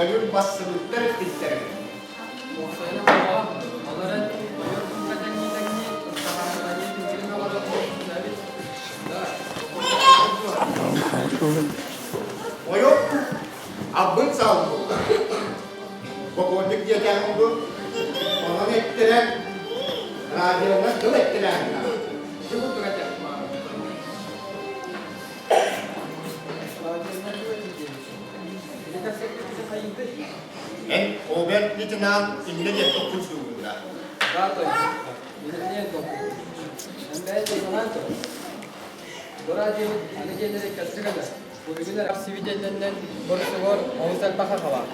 Бөөлүүн бассыбыттар эппиттэр эбит. Уопсайынан оҕо, ол эрэн ойор куука тэҥнии-тэҥнии, ыстакааннарыныы түҥкүрүн оҕото буолбут Да, Ойор аббын саалбыт. Бокуонньук диэтэҕим бу. Онон эттэрэн, радионан тыл эттэрэн. Ити курдук этэ. Радионан тыл этилдиэбит. Эн обер-лейтенант иннэ диэн толкуйдуугун да? Да, точно. Иннэ толкуйдуур. Эн бэйэ санаан тур. Бу радиобут аны кэсси гына. Бүгүн сибидиэнньэннэн борусугар олус элбэх хахалаах.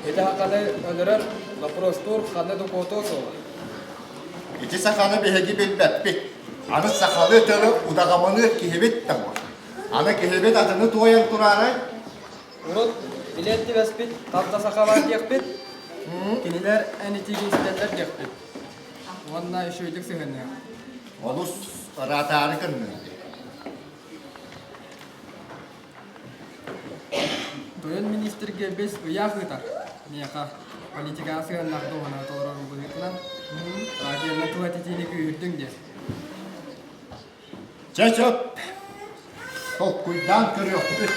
Ити хаханы өлөрөр допростуур ханна да куотуо суоҕа. Ити саханы биһиги билбэппит. Аны сахалыы тылы удаҕамыныыр киһибит да буолар. Аны киһибит атыны туойан тураарай? Урут билиэн түбэспит хас да саха бар диэхпит, кинилэр эн итиигин истэллэр диэхпит. Уонна үчүгэйдик сыһыанныах. Олус ыраатаары гынныҥ. Тойон министргэ бэс ыйаах ыытар. Миэхэ политикаҕа сыһыаннаах дуоһунаһы толорорум быһыытынан радионан тыл этитиини күүһүрдүҥ диэн. Чэ сөп, толкуйдаан көрүөхпүт.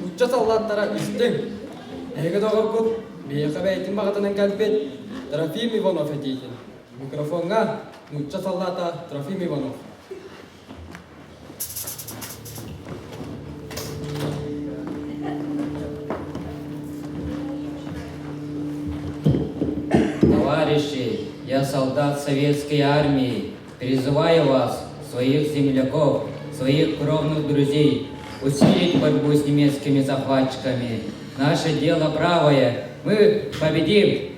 Нуучча саллааттара истиҥ! Эһиги доҕоргут биһиэхэ бэйэтин баҕатынан кэлбит Трофим Иванов этиитин. Микрофоҥҥа нуучча саллаата Трофим Иванов. Товарищи, я солдат советской армии. Призываю вас, своих земляков, своих кровных друзей, усилить борьбу с немецкими захватчиками. Наше дело правое. Мы победим!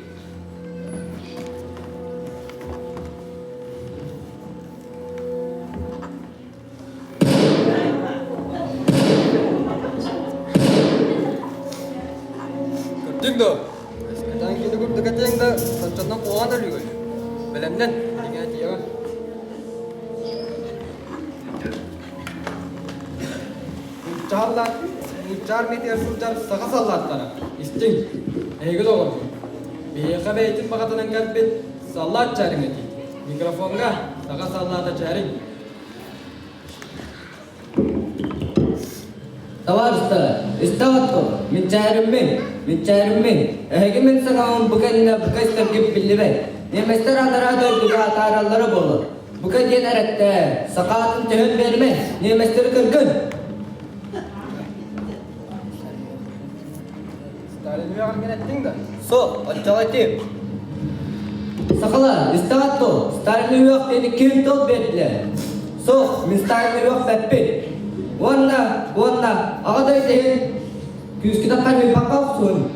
Көрдүҥ дуо? Кэтэн киһи курдук этиэҥ да, соччоннон куһаҕан өлүүгүн. Бэлэмнэн, билигин этиэҕим. Нуучча саллаат, нуучча армиятыгар сылдьар саха саллааттара, истиҥ, эһиги доҕоргут. Биһиэхэ бэйэтин баҕатынан кэлбит саллаат чээриҥ этии. Микрофоҥҥа саха саллаата чээриҥ. Табаарыстар, истэҕит дуо? Мин чээриммин, мин чээриммин. Эһиги мин саҥаҕым бу кэннэ бука истэргит биллибэт. Немецтэр анараа дойдуга атаараллара буолуо. Бука диэн эрэттээ, саха атын түһэн биэримэ, немецтэри кыргын! Сталин үөҕэргин эттиҥ да? Суох, оччоҕо этиим. Сахалар, истэҕит дуо? Сталин үөх диэни ким тыл биэрдилэр? Суох, мин Сталин үөх бэппит. Уонна, уонна, аҕа дойду иһин күүскүтэ ханньыйбакка охсуһун.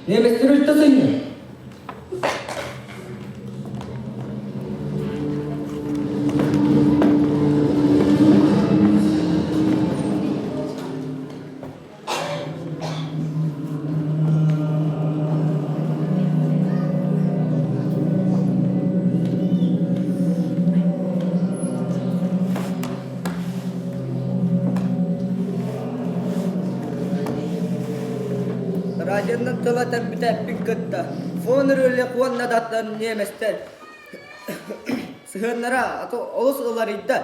Немецтэр үлтэ сынньын. Радионан тыл этэн бүтээппин кытта, фон рөллэх уонна да атын немецтэр сыһыаннара олус уларыйда.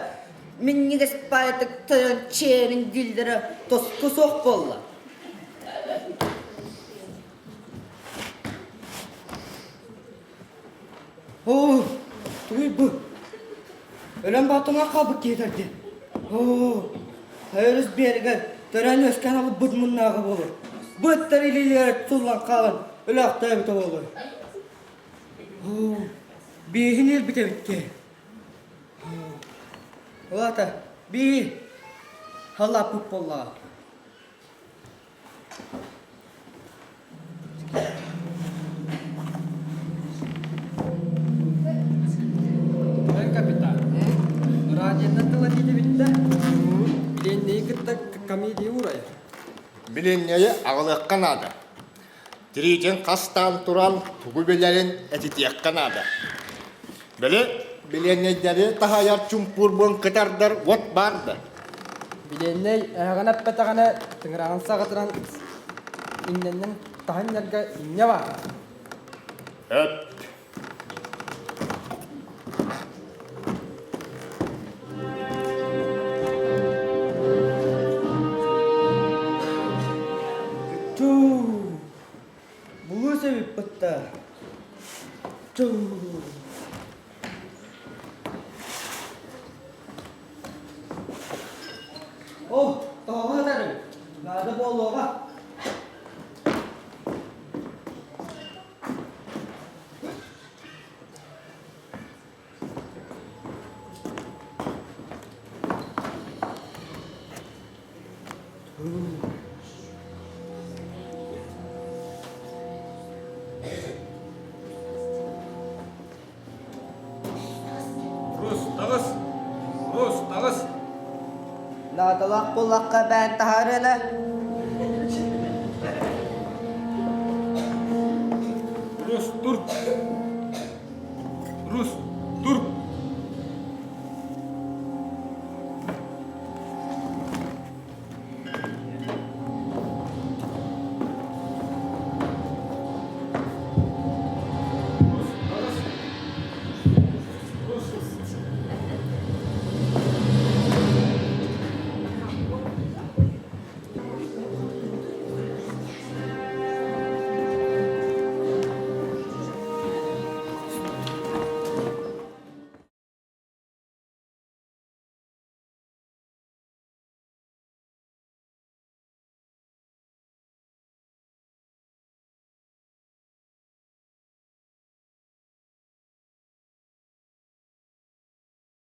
Минньигэс баайытык тойон чээрин дииллэрэ тоску суох буолла. Оо, тугуй бу? Өлөн баатыҥа хаалбыт киһи дии. Оо, өрүс биэригэр төрөөн-үөскээн алыппыт муннааҕа буолуо. Быттар илиилэрэ туллан хаалан өлөөхтөөбүтэ буолуо. Оо, бииһин иирбит эбит киһи. Ол аата бии халлааппыт буоллаҕа. Эн капитан, радионан тыл этиитэ бүттэ. Билиэннэйи кытта комедия уурайар. Билиэннэйи аҕалыахха наада. Тириитин хастаан туран тугу билэрин этитиэххэ наада. Били билиэннэйдэри таһайар чумпуурбун кытардар уот баар да? Билиэннэй эһэҕин эппэтэҕинэ тыҥыраҕын саҕатынан иннэннэн таһынньарга инньэ баар. Эт. Туу, булуус эбиппит да. Туу. О, тоҕо ытарыҥ? Наада буолуоҕа. Рус, таҕыс! Рус, таҕыс! Наадалаах буоллахха бээн таһаарыана. Рус, тур! Рус, тур!